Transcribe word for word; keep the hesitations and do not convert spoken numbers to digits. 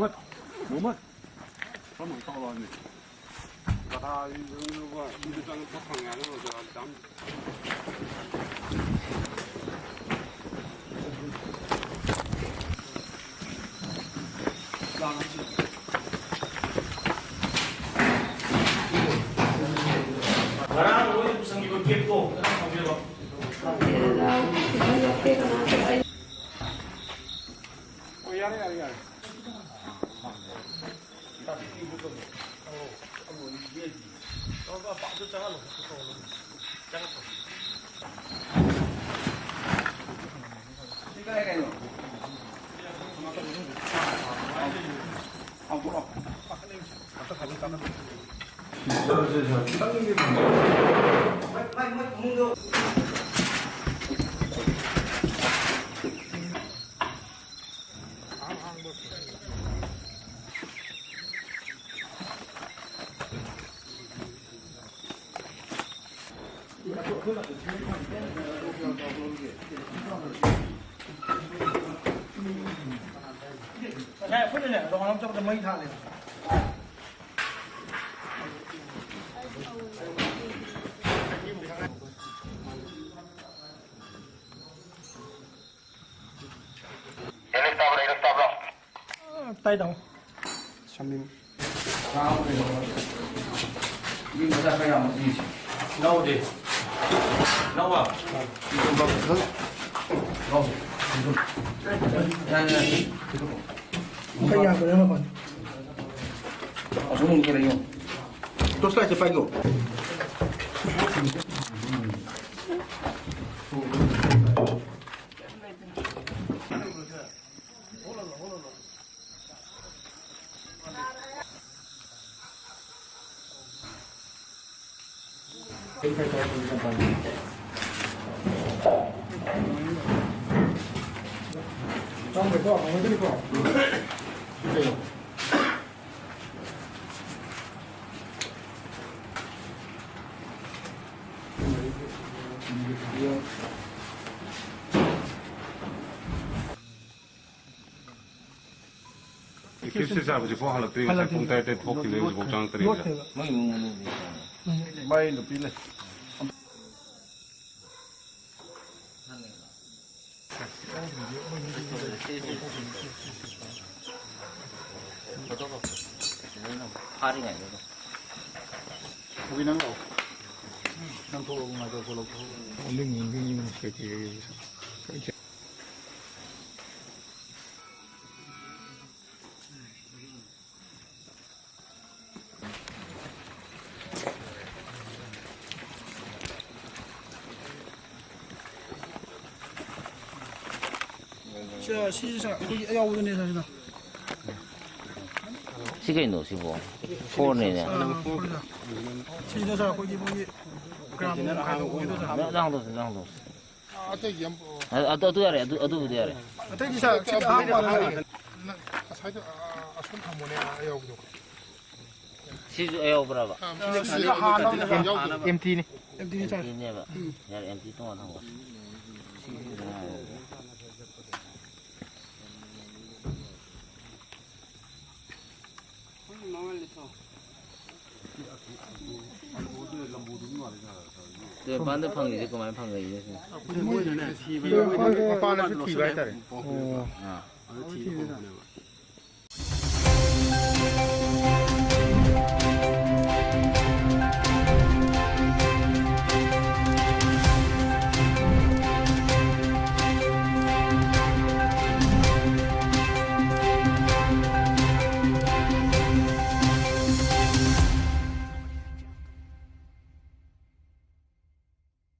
ꯃꯨꯍꯝꯃꯗ, ꯀꯔꯝꯍꯥꯏꯅ ꯇꯧꯔꯛꯑꯅꯤ? ꯀꯗꯥꯏꯗꯅꯣꯕ ꯃꯤꯗꯨ ꯆꯪꯉꯛꯄ ꯐꯪꯉꯦ ꯍꯥꯏꯅ ꯖꯒꯥꯗꯤ ꯆꯪꯗꯦ꯫ ꯉꯔꯥꯡ ꯂꯣꯏꯅ ꯄꯨꯁꯟꯈꯤꯕ ꯕꯦꯒꯇꯣ ꯐꯖꯅ ꯊꯝꯕꯤꯔꯣ꯫ ꯑꯣ, ꯌꯥꯔꯦ, ꯌꯥꯔꯦ, ꯌꯥꯔꯦ꯫ ꯉꯁꯥꯏ ꯑꯩꯈꯣꯏꯅꯅꯦ ꯔꯣꯍꯟ ꯑꯃ ꯆꯠꯄꯗ ꯃꯩ ꯊꯥꯜꯂꯦꯕ꯫ ꯇꯥꯏ ꯇꯥꯃꯣ꯫ ꯁꯝꯕꯤꯝ꯫ ꯌꯨꯝ ꯃꯆꯥ ꯈꯔ ꯌꯥꯝꯕ ꯄꯤꯁꯤ꯫ ꯂꯧꯗꯦ꯫ ꯂꯧꯕ꯫ ꯂꯧ꯫ ꯌꯥꯔꯦ, ꯌꯥꯔꯦ꯫ ꯈꯔ ꯌꯥꯝꯕꯅꯦ ꯃꯄꯥꯟ꯫ ꯑꯁꯣꯝ ꯈꯔ ꯌꯦꯡꯉꯣ꯫ ꯇꯣꯔꯁ ꯂꯥꯏꯠꯁꯦ ꯄꯥꯏꯒꯣ꯫ ꯀꯤꯁꯇꯤ ꯁꯥꯔ ꯍꯧꯖꯤꯛꯐꯥꯎ ꯍꯜꯂꯛꯇ꯭ꯔꯤ, ꯉꯁꯥꯏ ꯄꯨꯡ ꯇꯔꯦꯠꯇꯩ ꯊꯣꯛꯈꯤꯕꯗꯩ ꯍꯧꯖꯤꯛꯐꯥꯎ ꯆꯪꯉꯛꯇ꯭ꯔꯤꯕ꯫ ꯃꯣꯏ ꯏꯃꯨꯡ ꯃꯅꯨꯡꯗꯤ ꯀꯅꯥ? ꯃꯥꯏ ꯅꯨꯄꯤ ꯂꯩ꯫ ꯐꯥꯔꯤꯉꯩꯗꯨꯗ꯫ ꯊꯣꯛꯂꯛꯑꯣ, ꯉꯥꯏꯈꯣ, ꯊꯣꯛꯂꯛꯑꯣ꯫ ꯁꯤ, ꯁꯤꯁꯦ ꯁꯥꯔ, ꯑꯩꯈꯣꯏꯒꯤ ꯑꯌꯥꯎꯕꯗꯨꯅꯦ, ꯁꯥꯔ, ꯁꯤꯗ꯫ ꯁꯤ ꯀꯩꯅꯣ ꯁꯤꯕꯣ? ꯐꯣꯔꯅꯤꯅꯦ꯫ ꯑꯥ, ꯐꯣꯔꯗ꯫ ꯁꯤꯗ, ꯁꯥꯔ, ꯑꯩꯈꯣꯏꯒꯤ ꯃꯣꯏꯒꯤ ꯒ꯭ꯔꯥꯝ ꯈꯥꯏꯗꯣꯛꯄꯒꯤꯗꯣ, ꯁꯥꯔ꯫ ꯅꯪ, ꯅꯪ ꯍꯥꯡꯗꯣꯛꯁꯤ, ꯅꯪ ꯍꯥꯡꯗꯣꯛꯁꯤ꯫ ꯑꯇꯩꯗꯤ ꯌꯥꯝ, ꯑ, ꯑꯗꯨ, ꯑꯗꯨ ꯌꯥꯔꯦ, ꯑꯗꯨ, ꯑꯗꯨꯕꯨꯗꯤ ꯌꯥꯔꯦ꯫ ꯑꯇꯩꯗꯤ, ꯁꯥꯔ, ꯁꯤꯗꯤ ꯑꯍꯥꯟꯕ ꯉꯁꯥꯏꯗꯣ, ꯑ, ꯑꯁꯣꯝ ꯊꯝꯃꯣꯅꯦ, ꯑꯌꯥꯎꯕꯗꯣ꯫ ꯁꯤꯁꯨ ꯑꯌꯥꯎꯕ꯭ꯔꯕ? ꯑꯦꯝꯇꯤꯅꯤ꯫ ꯑꯦꯝꯇꯤꯅꯦꯕ꯫ ꯌꯥꯔꯦ, ꯑꯦꯝꯇꯤ ꯇꯣꯉꯥꯟ ꯊꯝꯃꯣ꯫ ꯃꯄꯥꯟꯗ ꯐꯪꯉꯤꯁꯦ ꯀꯃꯥꯏꯅ ꯐꯪꯉꯛꯏꯅꯣ ꯁꯤꯅꯤ? ꯃꯄꯥꯟꯗꯁꯨ ꯊꯤꯕ ꯍꯥꯏꯇꯥꯔꯦ꯫ ꯑꯥ꯫